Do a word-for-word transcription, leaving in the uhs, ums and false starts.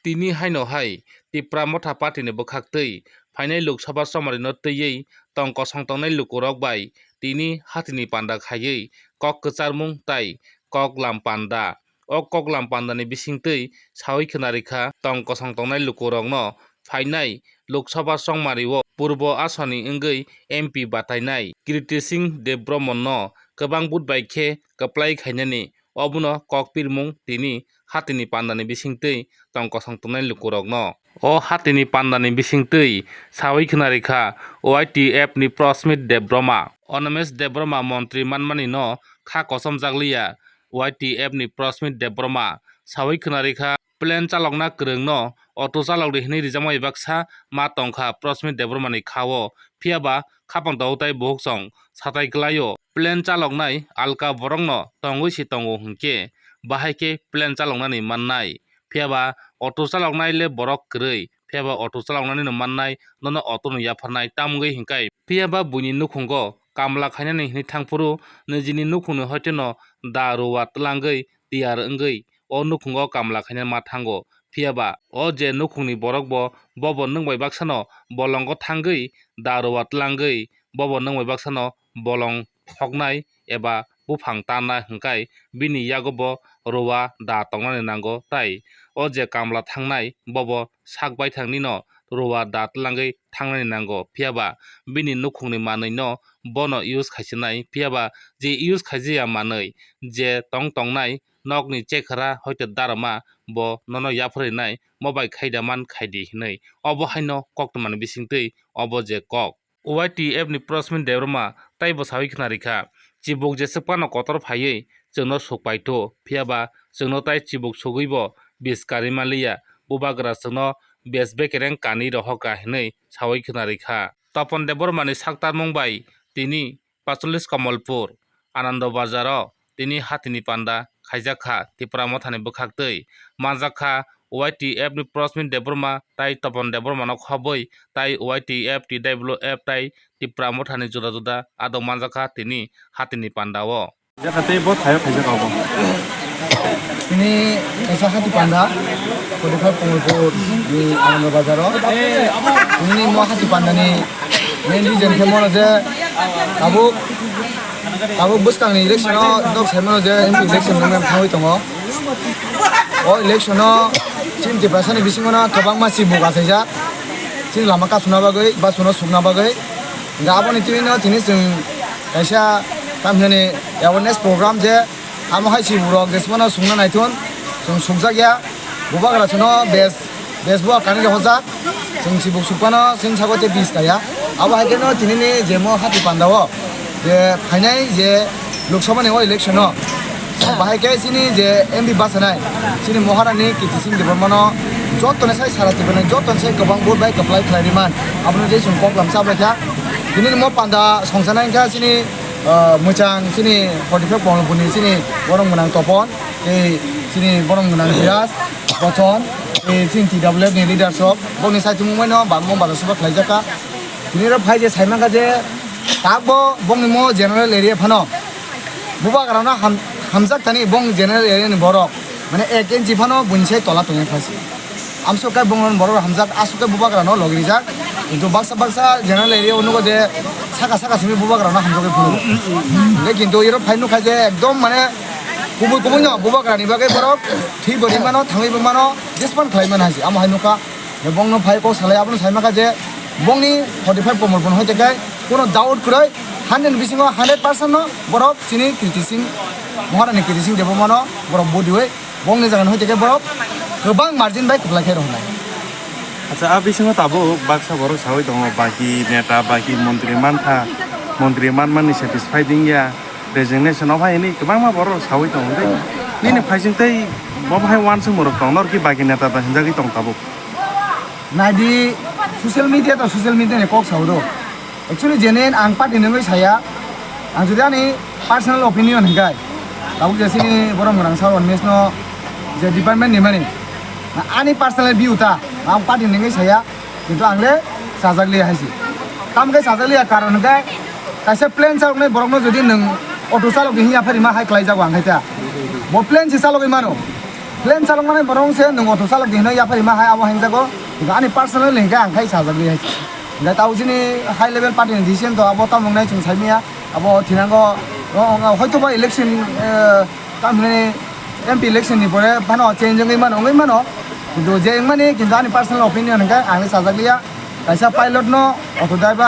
Tini haino hai Tipra Motha Party ni bwkhaktwi phainai Lok Sabha chongmarino twiwi tong kosong tongnai lukurok bai tini hatini panda khaiwi kok kwcharmung tai kok lam panda. O koklam pandani bisingtwi sawi khwnarikha tong kosong tongnai lukurokno phainai Lok Sabha chongmario Purbo Asoni wngwi M P batainai Kriti Singh Debbarmano kwbang vote bai khe kwplai khainani obono kokpirmung tini hatini pandani bisingtwi tong kosong tongnai lukurokno. O hatini pandani bisingtwi sawi khwnarikha Y T F ni Prasmit Debbarma, Animesh Debbarma montri manmani no kha kochomjakliya. Y T F ni Prasmit Debbarma sawi khwnarikha, plane chalokna kwrwngno auto chalokdi hwnwi rijak bai baksa ma tongkha Prasmit Debbarmani khao, phiyaba khapang tao tai buhuk chong satai kwlaio. Plane chaloknai alka borokno tongwi si tongo hwnkhe, bahai khe plane chaloknani mannai. Phiyaba auto chaloknai le borok kwrwi, phiyaba auto chaloknani no mannai, nono auto no yapharnai tamgwi hinkai. Phiyaba buini nukhungo kamla khainani hwnwi thangphuru nijini nukhungni hoiteno da ruwa twlangwi tiyar wngwi o nukhungo kamla khaina ma thango. Phiyaba o je nukhungni borok bo, bobo nwng bai baksano bolongo thangwi da ruwa twlangwi bobo nwng bai baksano bolong thoknai eba buphang tanna hwnkhe bini yago bo ruwa da tongnani nango, tai o je kamla thangnai bobo sak baithangni no ruwa da twlangwi thangnani nango, phiyaba bini nukhungni manwi no bono use khaisinai, phiyaba je use khaijaya manwi je tong tongnai nokni chekhara hoite darama bo nono yapharinai, mo bai khaida man khaidi hinwi obo haino koktwmani bisingtwi obo je kok. Y T F ni Prasmit Debbarma taibo sawi khwnarikha, chibuk jeswk phano kotor phaiwi chwngno sukpaitho, phiyaba chwngno tai chibuk sugwibo bis karwi manliya, bubagra chwngno bes bekereng kanwi rohorkha hinwi sawi khwnarikha. Tapan Debbarmani saktarmung bai tini pacholis Kamalpur, Anando Bazaro tini hatini panda khaijakha Tipra Mothani bwkhaktwi manjakha Y T F ni Prasmit Debbarma tai Tapan Debbarmano khobwi tai Y T F, T W F tai Tipra Mothani juda juda adok manjakha tini hatini pandao. Jaka tei bo thaio khaijak abo. Tini kaisa hati panda, forty five Kamalpur ni Anando Bazaro. Tini mo hati panda ni main reason khe mono je tabuk, tabuk bwskang ni election o dok sai mano je M P election nang nang thangwi tongo. O election o chini Tiprasa ni bisingo no kwbangma chibuk achaijak. Chini lama kasuna bagwi, bus no sukna bagwi. Hingke aboni twi no tini chwng kaisa tamhinani awareness program je amo hai chibuk rok jesmano sungna naithun chwng sukjakya. Bubagra chwngno bes, bes bo kani rok hojak. Chwng chibuk sukphano chwng sabo tei bis kaya. Abo hai kheno tinini je mo hati pandao je phainai je Lok Sabha ni o election o bahai khe chini je M P bachanai chini Maharani Kirti Singh Debbarmano jottoni sai sara Tripura ni jottoni sai kwbang vote bai kwplai khlai ri man. Abono je chwng kok lam cha bai kha. Tini ni mo panda songsanai kha chini, ah, mwchang chini forty five Kamalpur ni chini borok gwnang Topon tei chini borok gwnang Biraj, Bochon tei chini T W F ni leaders rok boni saichung mano bangma bada suba khlai jak kha. Tini rok phai je sai man kha je tak bo bongni mo general area phano. Bubagra no ham-, hamjak thani bong general area ni borok. Mane ek inchi phano buini sai tola tongya phasi. Amsok kai bong borok hamjak, aswk kai bubagra no log rijak. Kintu baksa baksa general area o nugo je saka saka simi bubagra no hamjak phano. Hingke kintu iro phai nukha je ekdom mane kubui kubui no bubagra ni bagwi borok thwi bo ri mano, thangwi bo mano, jespan khlai mano hai se. Amo hai nukha. Bongno phai kok salai abono sai maka je bongni forty five Kamalpur hai tekai kono doubt kwrwi hundred bisingo hundred percent no borok chini Kirti Singh, Maharani Kirti Singh Debbarmano borok vote riwi bongni jaga no hai tekai borok kwbang margin bai kwplai khe rw hwnai. Acha, a bisingo tabuk baksa borok sawi tongo, baki neta, baki montri mankha, montri manmani satisfied wngya, resignation o phai hwnwi kwbangma borok sawi tongo. Tei nini phaising tei bo hai uansukmung rok tong, nor ki baki neta da hinjagwi tong tabuk. Naidi, social media to social media ni kok sao do. Actually, genuine ang party nungwi saya. Ang jodi ani personal opinion hingkai, tabuk je chini borok mwrang sa Animesh no je department ni mani. Na ani personal view ta, ang party nungwi saya. Kintu ang le sajak liya hai si. Tam khe sajak liya karon hingkai, kaisa plane chalok nai borok no jodi nung auto chalok ni hiya phari ma hai klai jago ang hai ta. Bo plane si chalogwi mano. Plane chalokmani borok se nwng auto chalok di hino yapharima hai abo hengjago. Ani personal hingke ang khai sajagwi hai. Hingke tau chini high level party ni decision to abo tamo wngnai chwng saimaya. Abo thinango o, o, hoito ba election, eh, tamni M P election ni pore phano change wngwi mano, wngwi mano. Kintu je wngmani kintu ani personal opinion hingke ang sajaglia. Kaisa pilot no auto driver